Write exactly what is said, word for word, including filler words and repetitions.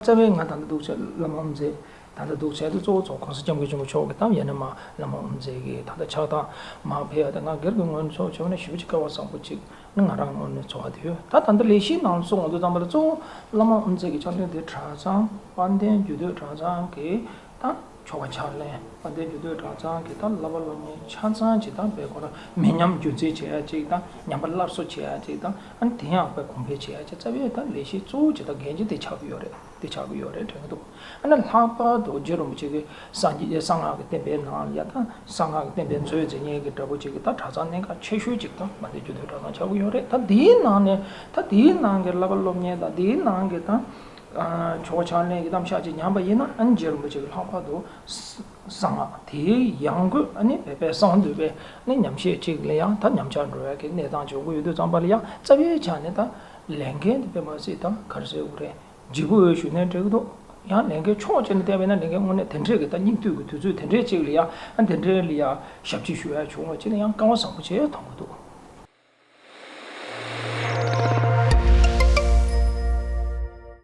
རྩ་བའི་ང་ད་ལྟ་འདུག་བྱས་བླ་མ་དབུ་མཛད། ད་ལྟ་འདུག་བྱས་དུ་གཙོ་བོ་ཚོ་གོང་ས་སྐྱབས་མགོན་ཆེན་པོ་མཆོག་གི་གཏམ་ཡང་ན་མ་བླ་མ་དབུ་མཛད་ཀྱི་ད་ལྟ་ཕྱག་དང་མ་ཕེབས་ཡ་དེ་ང་སྒེར་གྱི་ངོས་ནས་ཚོགས་བྱས་ན་ཞེ་པོ་ཅིག་སྐལ་བ་བཟང་པོ་ཅིག་ནི་ང་རང་ངོས་ནས་ཚོར་བ་དེ་ཡོད། ད་ད་ལྟ་ལས་གཞིའི་ནང་སོང་འོང་དུས་ཙམ་པ་ལ་གཙོ་བོ་བླ་མ་དབུ་མཛད་ཀྱི་ཕྱག་ལེན་དེ་གྲྭ་ཚང་དཔལ་ལྡན་རྒྱུད་སྟོད་གྲྭ་ཚང་གི་ད་ཆོ་ག་ཕྱག་ལེན། དཔལ་ལྡན་རྒྱུད་སྟོད་གྲྭ་ཚང་གི་ད་བསླབ་པ་སློབ་གཉེར་ཆ་ཚང་ཅིག་དང་དཔེ་ཁོ་རང་མི་ཉམས་རྒྱུན་འཛིན་བྱེད་ཡ་ཅིག་དང་ཉམས་པ་སླར་གསོ་བྱེད་ཡ་ཅིག་དང་ཨ་ནི་དེ་ཡང་དཔེ་གོང་འཕེལ་བྱེད་ཡ་ཅིག་རྩ་བའི་ད་ལས་གཞི་གཙོ་བོ་ཅིག་དང་འགན་ཅིག་དེ་ཆགས་ཀྱི་ཡོད་རེད། དེ་ཆགས་ཀྱི་ཡོད་རེད་དྲན་གྱི་འདུག་ཨ་ནི་ལྷག་པར་དུ་རྗེ་རིན་པོ་ཆེ་གི་སངས་རྒྱས་གསང་སྔགས་ཀྱི་བསྟན་པའི་ནང་ལ་ཡ་ད་གསང་སྔགས་ཀྱི་བསྟན་པའི་མཛོད་འཛིན་མཁན་གྱི་འདྲ་པོ་ཅིག་གི་ད་གྲྭ་ཚང་གནད་འགག་ཆེ་ཤོས་ཅིག་དང་དཔལ་ལྡན་རྒྱུད་སྟོད་གྲྭ་ཚང་ཆགས་ཀྱི་ཡོད་རེད། ད་དེའི་ནང་ནས་ད་དེའི་ནང་གི་བསླབ་པ་སློབ་གཉེར་དང་དེའི་ནང་གི་ད་ཆོ་ག་ཕྱག་ལེན་གྱི་གཏམ་བཤད་ཅིག་ཉམས་པ་ཡིན་ན་ཨ་ནི་རྗེ་རིན་པོ་ཆེ་གི་ལྷག་པར་དུ་གསང་སྔགས་དེའི་ཡང་སྒོས་ཨ་ནི་བོད་པའི་གསང་འདུས་པའི་ཨ་ནི་ཉམས་བཞེས་ཅིག་ལ་ཡང་ད་ཉམས་ཆག་འགྲོ་བའི་གི་གནས་སྟངས་ཅིག་ཡོང་གི་ཡོད་དུས་ཙམ་པ་ལ་ཡང་རྩ་བའི་ཆ་ནས་ད་ལས་འགན་དེ་དཔེ་མ་སྲིད་ད་ག་རེ་ཟེར་དགོས་རེད། ལྗིད་པོ་ཡོད་ཞུ་ནའི་འགྲིག་གི་འདུག་ཡང་ལས་འགན་ཕྱོགས་གཅིག་ནས་བལྟས་པ་ཡིན་ན་ལས་འགན་དངོས་གནས་དེ་འདྲས་ཀྱི་ད་སྙིགས་དུས་ཀྱི་དུས་ཚོད་དེ་འདྲས་ཅིག་ལ་ཡང་ཨ་དེ་འདྲས་ལ་ཡང་ཞབས་ཕྱི་ཞུ་ཡ་བྱུང་བ་ཅིག་ལ་ཡང་སྐལ་བ་བཟང་པོ་ཅིག་མཐོང་གི་འདུག